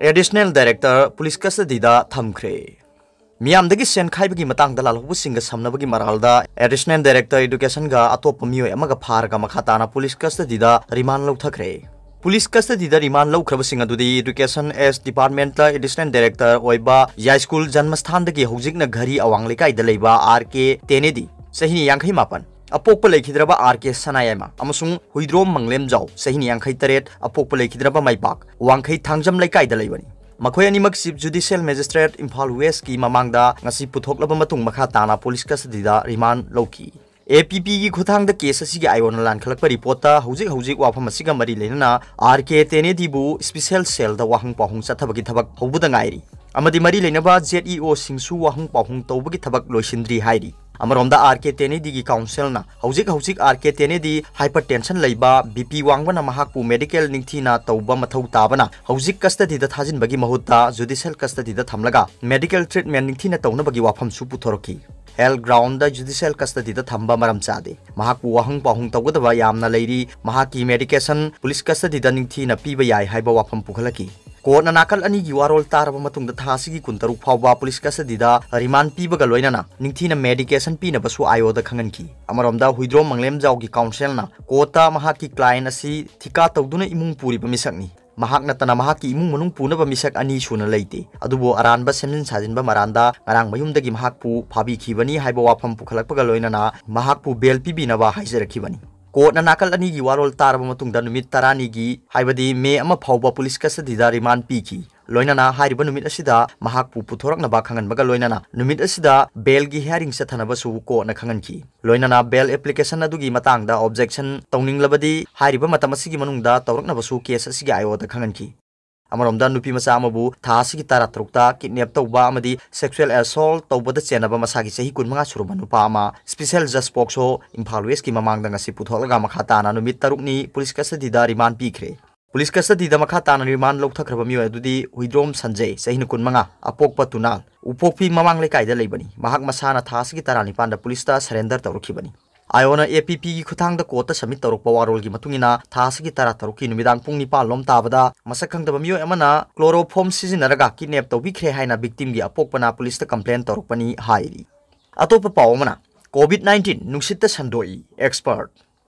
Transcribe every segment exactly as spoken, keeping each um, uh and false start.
Additional Director Police Custody ꯗ ꯊꯝꯈ꯭ꯔꯦ꯫ ꯃꯤꯌꯥꯝꯗꯒꯤ ꯁꯦꯟ ꯈꯥꯏꯕꯒꯤ ꯃꯇꯥꯡꯗ ꯂꯥꯜꯍꯧꯕꯁꯤꯡꯒ ꯁꯝꯅꯕꯒꯤ ꯃꯔꯥꯜꯗ Additional Director Education ꯒ ꯑꯇꯣꯞꯄ ꯃꯤꯑꯣꯏ ꯑꯃꯒ ꯐꯥꯔꯒ ꯃꯈꯥ ꯇꯥꯅ police custody ꯗ remand ꯂꯧꯊꯈ꯭ꯔꯦ꯫ Police custody ꯗ remand ꯂꯧꯈ꯭ꯔꯕꯁꯤꯡ ꯑꯗꯨꯗꯤ Education S Department ꯇ Additional Director ꯑꯣꯏꯕ ꯌꯥꯏꯁ꯭ꯀꯨꯜ ꯖꯟꯃꯁꯊꯥꯟꯗꯒꯤ ꯍꯧꯖꯤꯛꯅ ꯘꯔꯤ ꯑꯋꯥꯡ ꯂꯩꯀꯥꯏꯗ ꯂꯩꯕ R K ꯇꯦꯅꯦꯗꯤ, ꯆꯍꯤ ꯌꯥꯡꯈꯩ ꯃꯥꯄꯟ, ꯑꯄꯣꯛꯄ ꯂꯩꯈꯤꯗ꯭ꯔꯕ R K ꯁꯅꯥꯌꯥꯏꯃ, ꯑꯃꯁꯨꯡ ꯍꯨꯏꯗ꯭ꯔꯣꯝ ꯃꯪꯂꯦꯝꯖꯥꯎ, ꯆꯍꯤ ꯌꯥꯡꯈꯩ ꯇꯔꯦꯠ, ꯑꯄꯣꯛꯄ ꯂꯩꯈꯤꯗ꯭ꯔꯕ ꯃꯥꯏꯄꯥꯛ, ꯋꯥꯡꯈꯩ ꯊꯥꯡꯖꯝ ꯂꯩꯀꯥꯏꯗ ꯂꯩꯕꯅꯤ꯫ ꯃꯈꯣꯏ ꯑꯅꯤꯃꯛ Chief Judicial Magistrate Imphal West ꯀꯤ ꯃꯃꯥꯡꯗ ꯉꯁꯤ ꯄꯨꯊꯣꯛꯂꯕ ꯃꯇꯨꯡ ꯃꯈꯥ ꯇꯥꯅ police custody ꯗ remand ꯂꯧꯈꯤ꯫ A P P ꯒꯤ ꯈꯨꯠꯊꯥꯡꯗ case ꯑꯁꯤꯒꯤ ꯑꯥꯏꯑꯣꯅ ꯂꯥꯟꯈꯠꯂꯛꯄ report ꯇ ꯍꯧꯖꯤꯛ ꯍꯧꯖꯤꯛ ꯋꯥꯐꯝ ꯑꯁꯤꯒ ꯃꯔꯤ ꯂꯩꯅꯅ R K ꯇꯦꯅꯦꯗꯤꯕꯨ special cell ꯗ ꯋꯥꯍꯪ ꯄꯥꯎꯍꯪ ꯆꯠꯊꯕꯒꯤ ꯊꯕꯛ ꯍꯧꯕꯗ ꯉꯥꯏꯔꯤ ꯑꯃꯗꯤ ꯃꯔꯤ ꯂꯩꯅꯕ Z E O ꯁꯤꯡꯁꯨ ꯋꯥꯍꯪ ꯄꯥꯎꯍꯪ ꯇꯧꯕꯒꯤ ꯊꯕꯛ ꯂꯣꯏꯁꯤꯟꯗ꯭ꯔꯤ ꯍꯥꯏꯔꯤ꯫ ꯑꯃꯔꯣꯝꯗ R K ꯇꯦꯅꯦꯗꯤꯒꯤ counsel ꯅ ꯍꯧꯖꯤꯛ ꯍꯧꯖꯤꯛ R K ꯇꯦꯅꯦꯗꯤ hypertension ꯂꯩꯕ, B P ꯋꯥꯡꯕꯅ ꯃꯍꯥꯛꯄꯨ medical ꯅꯤꯡꯊꯤꯅ ꯇꯧꯕ ꯃꯊꯧ ꯇꯥꯕꯅ ꯍꯧꯖꯤꯛ custody ꯗ ꯊꯥꯖꯤꯟꯕꯒꯤ ꯃꯍꯨꯠꯇ judicial custody ꯗ ꯊꯝꯂꯒ medical treatment ꯅꯤꯡꯊꯤꯅ ꯇꯧꯅꯕꯒꯤ ꯋꯥꯐꯝꯁꯨ ꯄꯨꯊꯣꯔꯛꯈꯤ꯫ Health ground ꯗ judicial custody ꯗ ꯊꯝꯕ ꯃꯔꯝ ꯆꯥꯗꯦ꯫ ꯃꯍꯥꯛꯄꯨ ꯋꯥꯍꯪ ꯄꯥꯎꯍꯪ ꯇꯧꯒꯗꯕ ꯌꯥꯝꯅ ꯂꯩꯔꯤ꯫ ꯃꯍꯥꯛꯀꯤ medication police custody ꯗ ꯅꯤꯡꯊꯤꯅ ꯄꯤꯕ ꯌꯥꯏ ꯍꯥꯏꯕ ꯋꯥꯐꯝ ꯄꯨꯈꯠꯂꯛꯈꯤ꯫ Court ꯅ ꯅꯥꯀꯜ ꯑꯅꯤꯒꯤ ꯋꯥꯔꯣꯜ ꯇꯥꯔꯕ ꯃꯇꯨꯡꯗ ꯊꯥ ꯑꯁꯤꯒꯤ ꯀꯨꯟꯇꯔꯨꯛ ꯐꯥꯎꯕ police custody ꯗ remand ꯄꯤꯕꯒ ꯂꯣꯏꯅꯅ ꯅꯤꯡꯊꯤꯅ medication ꯄꯤꯅꯕꯁꯨ ꯑꯥꯏꯑꯣꯗ ꯈꯪꯍꯟꯈꯤ꯫ ꯑꯃꯔꯣꯝꯗ ꯍꯨꯏꯗ꯭ꯔꯣꯝ ꯃꯪꯂꯦꯝꯖꯥꯎꯒꯤ counsel ꯅ court ꯇ ꯃꯍꯥꯛꯀꯤ client ꯑꯁꯤ ꯊꯤꯀꯥ ꯇꯧꯗꯨꯅ ꯏꯃꯨꯡ ꯄꯨꯔꯤꯕ ꯃꯤꯁꯛꯅꯤ꯫ ꯃꯍꯥꯛ ꯅꯠꯇꯅ ꯃꯍꯥꯛꯀꯤ ꯏꯃꯨꯡ ꯃꯅꯨꯡ ꯄꯨꯅꯕ ꯃꯤꯁꯛ ꯑꯅꯤ ꯁꯨꯅ ꯂꯩꯇꯦ꯫ ꯑꯗꯨꯕꯨ ꯑꯔꯥꯟꯕ ꯁꯦꯝꯖꯤꯟ ꯁꯥꯖꯤꯟꯕ ꯃꯔꯥꯟꯗ ꯉꯔꯥꯡ ꯃꯌꯨꯝꯗꯒꯤ ꯃꯍꯥꯛꯄꯨ ꯐꯥꯕꯤꯈꯤꯕꯅꯤ ꯍꯥꯏꯕ ꯋꯥꯐꯝ ꯄꯨꯈꯠꯂꯛꯄꯒ ꯂꯣꯏꯅꯅ ꯃꯍꯥꯛꯄꯨ bail ꯄꯤꯕꯤꯅꯕ ꯍꯥꯏꯖꯔꯛꯈꯤꯕꯅꯤ꯫ Court ꯅ ꯅꯥꯀꯜ ꯑꯅꯤꯒꯤ ꯋꯥꯔꯣꯜ ꯇꯥꯔꯕ ꯃꯇꯨꯡꯗ ꯅꯨꯃꯤꯠ ꯇꯔꯥꯅꯤꯒꯤ, ꯍꯥꯏꯕꯗꯤ May ꯑꯃ ꯐꯥꯎꯕ police custody ꯗ remand ꯄꯤꯈꯤ꯫ ꯂꯣꯏꯅꯅ ꯍꯥꯏꯔꯤꯕ ꯅꯨꯃꯤꯠ ꯑꯁꯤꯗ ꯃꯍꯥꯛꯄꯨ ꯄꯨꯊꯣꯔꯛꯅꯕ ꯈꯪꯍꯟꯕꯒ ꯂꯣꯏꯅꯅ ꯅꯨꯃꯤꯠ ꯑꯁꯤꯗ bail ꯒꯤ hearing ꯆꯠꯊꯅꯕꯁꯨ court ꯅ ꯈꯪꯍꯟꯈꯤ꯫ ꯂꯣꯏꯅꯅ bail application ꯑꯗꯨꯒꯤ ꯃꯇꯥꯡꯗ objection ꯇꯧꯅꯤꯡꯂꯕꯗꯤ ꯍꯥꯏꯔꯤꯕ ꯃꯇꯝ ꯑꯁꯤꯒꯤ ꯃꯅꯨꯡꯗ ꯇꯧꯔꯛꯅꯕꯁꯨ case ꯑꯁꯤꯒꯤ ꯑꯥꯏꯑꯣꯗ ꯈꯪꯍꯟꯈꯤ꯫ ꯑꯃꯔꯣꯝꯗ ꯅꯨꯄꯤ ꯃꯆꯥ ꯑꯃꯕꯨ ꯊꯥ ꯑꯁꯤꯒꯤ ꯇꯔꯥꯇꯔꯨꯛꯇ kidnap ꯇꯧꯕ ꯑꯃꯗꯤ sexual assault ꯇꯧꯕꯗ ꯆꯦꯟꯅꯕ ꯃꯁꯥꯒꯤ ꯆꯍꯤ ꯀꯨꯟꯃꯉꯥ ꯁꯨꯔꯕ ꯅꯨꯄꯥ ꯑꯃ special judge POCSO Imphal West ꯀꯤ ꯃꯃꯥꯡꯗ ꯉꯁꯤ ꯄꯨꯊꯣꯛꯂꯒ ꯃꯈꯥ ꯇꯥꯅ ꯅꯨꯃꯤꯠ ꯇꯔꯨꯛꯅꯤ police custody ꯗ remand ꯄꯤꯈ꯭ꯔꯦ꯫ Police custody ꯗ ꯃꯈꯥ ꯇꯥꯅ remand ꯂꯧꯊꯈ꯭ꯔꯕ ꯃꯤꯑꯣꯏ ꯑꯗꯨꯗꯤ ꯍꯨꯏꯗ꯭ꯔꯣꯝ ꯁꯟꯖꯩ, ꯆꯍꯤ ꯀꯨꯟꯃꯉꯥ, ꯑꯄꯣꯛꯄ ꯇꯨꯅꯥꯜ, ꯎꯄꯣꯛꯄꯤ ꯃꯃꯥꯡ ꯂꯩꯀꯥꯏꯗ ꯂꯩꯕꯅꯤ꯫ ꯃꯍꯥꯛ ꯃꯁꯥꯅ ꯊꯥ ꯑꯁꯤꯒꯤ ꯇꯔꯥꯅꯤꯄꯥꯟꯗ police ꯇ surrender ꯇꯧꯔꯛꯈꯤꯕꯅꯤ꯫ ꯑꯥꯏꯑꯣꯅ ꯑꯦ ꯄꯤ ꯄꯤꯒꯤ ꯈꯨꯠꯊꯥꯡꯗ ꯀꯣꯔꯠꯇ ꯁꯕꯃꯤꯠ ꯇꯧꯔꯛꯄ ꯋꯥꯔꯣꯜꯒꯤ ꯃꯇꯨꯡ ꯏꯟꯅ, ꯊꯥ ꯑꯁꯤꯒꯤ ꯇꯔꯥ ꯇꯔꯨꯛꯀꯤ ꯅꯨꯃꯤꯗꯥꯡ ꯄꯨꯡ ꯅꯤꯄꯥꯟ ꯂꯣꯝ ꯇꯥꯕꯗ ꯃꯁꯛ ꯈꯪꯗꯕ ꯃꯤꯑꯣꯏ ꯑꯃꯅ ꯀ꯭ꯂꯣꯔꯣꯐꯣꯝ ꯁꯤꯖꯤꯟꯅꯔꯒ ꯀꯤꯗꯅꯦꯞ ꯇꯧꯕꯤꯈ꯭ꯔꯦ ꯍꯥꯏꯅ ꯚꯤꯛꯇꯤꯝꯒꯤ ꯑꯄꯣꯛꯄꯅ ꯄꯨꯂꯤꯁꯇ ꯀꯝꯄ꯭ꯂꯦꯟ ꯇꯧꯔꯛꯄꯅꯤ ꯍꯥꯏꯔꯤ꯫ ꯑꯇꯣꯞꯄ ꯄꯥꯎ ꯑꯃꯅ, ꯀꯣꯚꯤꯗ ꯅꯥꯏꯟꯇꯤꯟ ꯅꯨꯡꯁꯤꯠꯇ ꯁꯟꯗꯣꯛꯏ, ꯑꯦꯛꯁꯄꯔꯠ꯫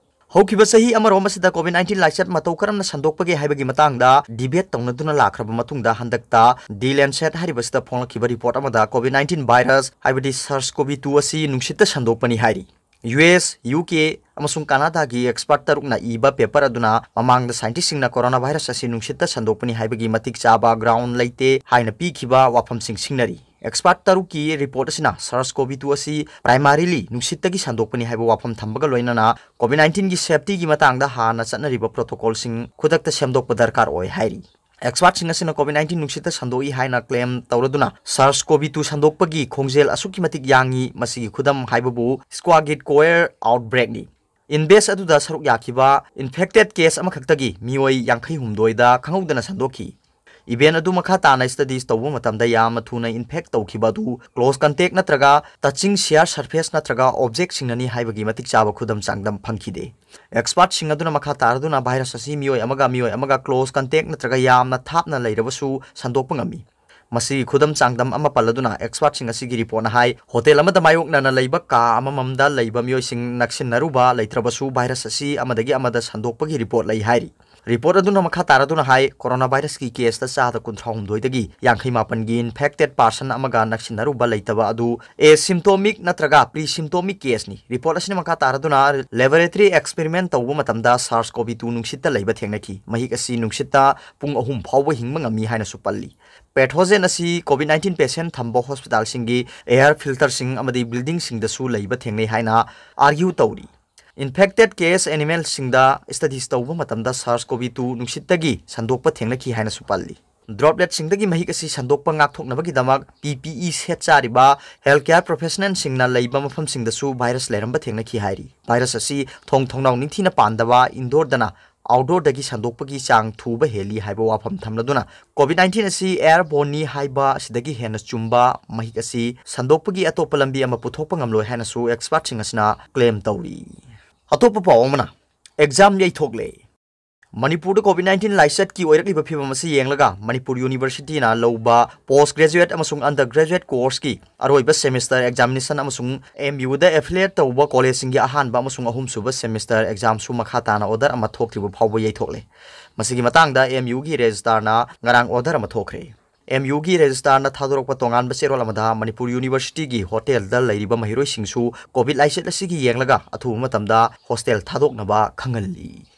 ꯍꯧꯈꯤꯕ ꯆꯍꯤ ꯑꯃꯔꯣꯝ ꯑꯁꯤꯗ ꯀꯣꯚꯤꯗ ꯅꯥꯏꯟꯇꯤꯟ ꯂꯥꯏꯆꯠ ꯃꯇꯧ ꯀꯔꯝꯅ ꯁꯟꯗꯣꯛꯄꯒꯦ ꯍꯥꯏꯕꯒꯤ ꯃꯇꯥꯡꯗ ꯗꯤꯕꯦꯠ ꯇꯧꯅꯗꯨꯅ ꯂꯥꯛꯈ꯭ꯔꯕ ꯃꯇꯨꯡꯗ, ꯍꯟꯗꯛꯇ ꯗꯤ ꯂꯦꯟꯁꯦꯠ ꯍꯥꯏꯔꯤꯕꯁꯤꯗ ꯐꯣꯡꯂꯛꯈꯤꯕ ꯔꯤꯄꯣꯔꯠ ꯑꯃꯗ ꯀꯣꯚꯤꯗ ꯅꯥꯏꯟꯇꯤꯟ ꯚꯥꯏꯔꯁ, ꯍꯥꯏꯕꯗꯤ ꯁꯥꯔꯁ ꯀꯣꯚꯤ ꯇꯨ ꯑꯁꯤ ꯅꯨꯡꯁꯤꯠꯇ ꯁꯟꯗꯣꯛꯄꯅꯤ ꯍꯥꯏꯔꯤ꯫ ꯌꯨ ꯑꯦꯁ, ꯌꯨ ꯀꯦ ꯑꯃꯁꯨꯡ ꯀꯅꯥꯗꯥꯒꯤ ꯑꯦꯛꯁꯄꯔꯠ ꯇꯔꯨꯛꯅ ꯏꯕ ꯄꯦꯄꯔ ꯑꯗꯨꯅ ꯃꯃꯥꯡꯗ ꯁꯥꯏꯟꯇꯤꯁꯁꯤꯡꯅ ꯀꯣꯔꯣꯅꯥ ꯚꯥꯏꯔꯁ ꯑꯁꯤ ꯅꯨꯡꯁꯤꯠꯇ ꯁꯟꯗꯣꯛꯄꯅꯤ ꯍꯥꯏꯕꯒꯤ ꯃꯇꯤꯛ ꯆꯥꯕ ꯒ꯭ꯔꯥꯎꯟ ꯂꯩꯇꯦ ꯍꯥꯏꯅ ꯄꯤꯈꯤꯕ ꯋꯥꯐꯝꯁꯤꯡ ꯁꯤꯡꯅꯔꯤ꯫ ꯑꯦꯛꯁꯄꯔꯠ ꯇꯔꯨꯛꯀꯤ ꯔꯤꯄꯣꯔꯠ ꯑꯁꯤꯅ ꯁꯥꯔꯁ ꯀꯣꯚꯤ ꯇꯨ ꯑꯁꯤ ꯄ꯭ꯔꯥꯏꯃꯥꯔꯤꯂꯤ ꯅꯨꯡꯁꯤꯠꯇꯒꯤ ꯁꯟꯗꯣꯛꯄꯅꯤ ꯍꯥꯏꯕ ꯋꯥꯐꯝ ꯊꯝꯕꯒ ꯂꯣꯏꯅꯅ ꯀꯣꯚꯤꯗ ꯅꯥꯏꯟꯇꯤꯟꯒꯤ ꯁꯦꯐꯇꯤꯒꯤ ꯃꯇꯥꯡꯗ ꯍꯥꯟꯅ ꯆꯠꯅꯔꯤꯕ ꯄ꯭ꯔꯣꯇꯣꯀꯣꯜꯁꯤꯡ ꯈꯨꯗꯛꯇ ꯁꯦꯝꯗꯣꯛꯄ ꯗꯔꯀꯥꯔ ꯑꯣꯏ ꯍꯥꯏꯔꯤ꯫ ꯑꯦꯛꯁꯄꯔꯠꯁꯤꯡ ꯑꯁꯤꯅ ꯀꯣꯚꯤꯗ ꯅꯥꯏꯟꯇꯤꯟ ꯅꯨꯡꯁꯤꯠꯇ ꯁꯟꯗꯣꯛꯏ ꯍꯥꯏꯅ ꯀ꯭ꯂꯦꯝ ꯇꯧꯔꯗꯨꯅ, ꯁꯥꯔꯁ ꯀꯣꯚꯤ ꯇꯨ ꯁꯟꯗꯣꯛꯄꯒꯤ ꯈꯣꯡꯖꯦꯜ ꯑꯁꯨꯛꯀꯤ ꯃꯇꯤꯛ ꯌꯥꯡꯏ, ꯃꯁꯤꯒꯤ ꯈꯨꯗꯝ ꯍꯥꯏꯕꯕꯨ ꯁ꯭ꯀ꯭ꯋꯥꯒꯤꯠ ꯀꯣꯌꯔ ꯑꯥꯎꯠꯕ꯭ꯔꯦꯛꯅꯤ꯫ ꯏꯟꯚꯦꯁ ꯑꯗꯨꯗ ꯁꯔꯨꯛ ꯌꯥꯈꯤꯕ ꯏꯟꯐꯦꯛꯇꯦꯠ ꯀꯦꯁ ꯑꯃꯈꯛꯇꯒꯤ ꯃꯤꯑꯣꯏ ꯌꯥꯡꯈꯩ ꯍꯨꯝꯗꯣꯏꯗ ꯈꯪꯍꯧꯗꯅ ꯁꯟꯗꯣꯛꯈꯤ꯫ ꯏꯚꯦꯟ ꯑꯗꯨ ꯃꯈꯥ ꯇꯥꯅ ꯁ꯭ꯇꯗꯤꯁ ꯇꯧꯕ ꯃꯇꯝꯗ ꯌꯥꯝꯅ ꯊꯨꯅ ꯏꯟꯐꯦꯛ ꯇꯧꯈꯤꯕ ꯑꯗꯨ ꯀ꯭ꯂꯣꯁ ꯀꯟꯇꯦꯛ ꯅꯠꯇ꯭ꯔꯒ ꯇꯆꯤꯡ ꯁꯤꯌꯥꯔ ꯁꯔꯐꯦꯁ ꯅꯠꯇ꯭ꯔꯒ ꯑꯣꯕꯖꯦꯛꯁꯤꯡꯅꯅꯤ ꯍꯥꯏꯕꯒꯤ ꯃꯇꯤꯛ ꯆꯥꯕ ꯈꯨꯗꯝ ꯆꯥꯡꯗꯝ ꯐꯪꯈꯤꯗꯦ꯫ ꯑꯦꯛꯁꯄꯔꯠꯁꯤꯡ ꯑꯗꯨꯅ ꯃꯈꯥ ꯇꯥꯔꯗꯨꯅ ꯚꯥꯏꯔꯁ ꯑꯁꯤ ꯃꯤꯑꯣꯏ ꯑꯃꯒ ꯃꯤꯑꯣꯏ ꯑꯃꯒ ꯀ꯭ꯂꯣꯁ ꯀꯟꯇꯦꯛ ꯅꯠꯇ꯭ꯔꯒ ꯌꯥꯝꯅ ꯊꯥꯞꯅ ꯂꯩꯔꯕꯁꯨ ꯁꯟꯗꯣꯛꯄ ꯉꯝꯃꯤ꯫ ꯃꯁꯤꯒꯤ ꯈꯨꯗꯝ ꯆꯥꯡꯗꯝ ꯑꯃ ꯄꯜꯂꯗꯨꯅ, ꯑꯦꯛꯁꯄꯔꯠꯁꯤꯡ ꯑꯁꯤꯒꯤ ꯔꯤꯄꯣꯔꯠꯅ ꯍꯥꯏ, ꯍꯣꯇꯦꯜ ꯑꯃꯗ ꯃꯥꯌꯣꯛꯅꯅ ꯂꯩꯕ ꯀꯥ ꯑꯃꯃꯝꯗ ꯂꯩꯕ ꯃꯤꯑꯣꯏꯁꯤꯡ ꯅꯛꯁꯤꯟꯅꯔꯨꯕ ꯂꯩꯇ꯭ꯔꯕꯁꯨ ꯚꯥꯏꯔꯁ ꯑꯁꯤ ꯑꯃꯗꯒꯤ ꯑꯃꯗ ꯁꯟꯗꯣꯛꯄꯒꯤ ꯔꯤꯄꯣꯔꯠ ꯂꯩ ꯍꯥꯏꯔꯤ꯫ ꯔꯤꯄꯣꯔꯠ ꯑꯗꯨꯅ ꯃꯈꯥ ꯇꯥꯔꯗꯨꯅ ꯍꯥꯏ, ꯀꯣꯔꯣꯅꯥ ꯚꯥꯏꯔꯁꯀꯤ ꯀꯦꯁꯇ ꯆꯥꯗ ꯀꯨꯟꯊ꯭ꯔꯥ ꯍꯨꯝꯗꯣꯏꯗꯒꯤ ꯌꯥꯡꯈꯩ ꯃꯥꯄꯟꯒꯤ ꯏꯟꯐꯦꯛꯇꯦꯠ ꯄꯥꯔꯁꯟ ꯑꯃꯒ ꯅꯛꯁꯤꯟꯅꯔꯨꯕ ꯂꯩꯇꯕ ꯑꯗꯨ ꯑꯦꯁꯤꯝꯇꯣꯃꯤꯛ ꯅꯠꯇ꯭ꯔꯒ ꯄ꯭ꯔꯤꯁꯤꯝꯇꯣꯃꯤꯛ ꯀꯦꯁꯅꯤ꯫ ꯔꯤꯄꯣꯔꯠ ꯑꯁꯤꯅ ꯃꯈꯥ ꯇꯥꯔꯗꯨꯅ, ꯂꯦꯕꯣꯔꯦꯇꯔꯤ ꯑꯦꯛꯁꯄꯦꯔꯤꯃꯦꯟ ꯇꯧꯕ ꯃꯇꯝꯗ ꯁꯥꯔꯁ ꯀꯣꯚꯤ ꯇꯨ ꯅꯨꯡꯁꯤꯠꯇ ꯂꯩꯕ ꯊꯦꯡꯅꯈꯤ꯫ ꯃꯍꯤꯛ ꯑꯁꯤ ꯅꯨꯡꯁꯤꯠꯇ ꯄꯨꯡ ꯑꯍꯨꯝ ꯐꯥꯎꯕ ꯍꯤꯡꯕ ꯉꯝꯃꯤ ꯍꯥꯏꯅꯁꯨ ꯄꯜꯂꯤ꯫ ꯄꯦꯊꯣꯖꯦꯟ ꯑꯁꯤ ꯀꯣꯚꯤꯗ ꯅꯥꯏꯟꯇꯤꯟ ꯄꯦꯁꯦꯟ ꯊꯝꯕ ꯍꯣꯁꯄꯤꯇꯥꯜꯁꯤꯡꯒꯤ ꯑꯦꯌꯥꯔ ꯐꯤꯜꯇꯔꯁꯤꯡ ꯑꯃꯗꯤ ꯕꯤꯜꯗꯤꯡꯁꯤꯡꯗꯁꯨ ꯂꯩꯕ ꯊꯦꯡꯅꯩ ꯍꯥꯏꯅ ꯑꯥꯔꯒ꯭ꯌꯨ ꯇꯧꯔꯤ꯫ ꯏꯟꯐꯦꯛꯇꯦꯠ ꯀꯦꯁ ꯑꯦꯅꯤꯃꯦꯜꯁꯤꯡꯗ ꯁ꯭ꯇꯗꯤꯁ ꯇꯧꯕ ꯃꯇꯝꯗ ꯁꯥꯔꯁ ꯀꯣꯚꯤ ꯇꯨ ꯅꯨꯡꯁꯤꯠꯇꯒꯤ ꯁꯟꯗꯣꯛꯄ ꯊꯦꯡꯅꯈꯤ ꯍꯥꯏꯅꯁꯨ ꯄꯜꯂꯤ꯫ ꯗ꯭ꯔꯣꯞꯂꯦꯠꯁꯤꯡꯗꯒꯤ ꯃꯍꯤꯛ ꯑꯁꯤ ꯁꯟꯗꯣꯛꯄ ꯉꯥꯛꯊꯣꯛꯅꯕꯒꯤꯗꯃꯛ ꯄꯤ ꯄꯤ ꯏ ꯁꯦꯠ ꯆꯥꯔꯤꯕ ꯍꯦꯜꯊ ꯀꯦꯌꯔ ꯄ꯭ꯔꯣꯐꯦꯁꯅꯦꯜꯁꯤꯡꯅ ꯂꯩꯕ ꯃꯐꯝꯁꯤꯡꯗꯁꯨ ꯚꯥꯏꯔꯁ ꯂꯩꯔꯝꯕ ꯊꯦꯡꯅꯈꯤ ꯍꯥꯏꯔꯤ꯫ ꯚꯥꯏꯔꯁ ꯑꯁꯤ ꯊꯣꯡ ꯊꯣꯡꯅꯥꯎ ꯅꯤꯡꯊꯤꯅ ꯄꯥꯟꯗꯕ ꯏꯟꯗꯣꯔꯗꯅ outdoorꯗꯒꯤ ꯁꯟꯗꯣꯛꯄꯒꯤ ꯆꯥꯡ ꯊꯨꯕ ꯍꯦꯜꯂꯤ ꯍꯥꯏꯕ ꯋꯥꯐꯝ ꯊꯝꯂꯗꯨꯅ, COVID nineteen ꯑꯁꯤ airborneꯅꯤ ꯍꯥꯏꯕ ꯑꯁꯤꯗꯒꯤ ꯍꯦꯟꯅ ꯆꯨꯝꯕ ꯃꯍꯤꯛ ꯑꯁꯤ ꯁꯟꯗꯣꯛꯄꯒꯤ ꯑꯇꯣꯞꯄ ꯂꯝꯕꯤ ꯑꯃ ꯄꯨꯊꯣꯛꯄ ꯉꯝꯂꯣꯏ ꯍꯥꯏꯅꯁꯨ expertꯁꯤꯡ ꯑꯁꯤꯅ claim ꯇꯧꯔꯤ꯫ ꯑꯇꯣꯞꯄ ꯄꯥꯎ ꯑꯃꯅ, exam ꯌꯩꯊꯣꯛꯂꯦ꯫ ꯃꯅꯤꯄꯨꯔꯗ COVID nineteen ꯂꯥꯏꯆꯠꯀꯤ ꯑꯣꯏꯔꯛꯂꯤꯕ ꯐꯤꯕꯝ ꯑꯁꯤ ꯌꯦꯡꯂꯒ ꯃꯅꯤꯄꯨꯔ Universityꯅ ꯂꯧꯕ post graduate ꯑꯃꯁꯨꯡ undergraduate courseꯀꯤ ꯑꯔꯣꯏꯕ semester examination ꯑꯃꯁꯨꯡ MUꯗ affiliate ꯇꯧꯕ collegeꯁꯤꯡꯒꯤ ꯑꯍꯥꯟꯕ ꯑꯃꯁꯨꯡ ꯑꯍꯨꯝꯁꯨꯕ semester examꯁꯨ ꯃꯈꯥ ꯇꯥꯅ order ꯑꯃ ꯊꯣꯛꯇ꯭ꯔꯤꯕ ꯐꯥꯎꯕ ꯌꯩꯊꯣꯛꯂꯦ꯫ ꯃꯁꯤꯒꯤ ꯃꯇꯥꯡꯗ MUꯒꯤ registrarꯅ ꯉꯔꯥꯡ order ꯑꯃ ꯊꯣꯛꯈ꯭ꯔꯦ꯫ MUꯒꯤ registrarꯅ ꯊꯥꯗꯣꯔꯛꯄ ꯇꯣꯉꯥꯟꯕ ꯆꯦꯔꯣꯜ ꯑꯃꯗ ꯃꯅꯤꯄꯨꯔ Universityꯒꯤ hostelꯗ ꯂꯩꯔꯤꯕ ꯃꯍꯩꯔꯣꯏꯁꯤꯡꯁꯨ COVID ꯂꯥꯏꯆꯠ ꯑꯁꯤꯒꯤ ꯌꯦꯡꯂꯒ ꯑꯊꯨꯕ ꯃꯇꯝꯗ hostel ꯊꯥꯗꯣꯛꯅꯕ ꯈꯪꯍꯜꯂꯤ꯫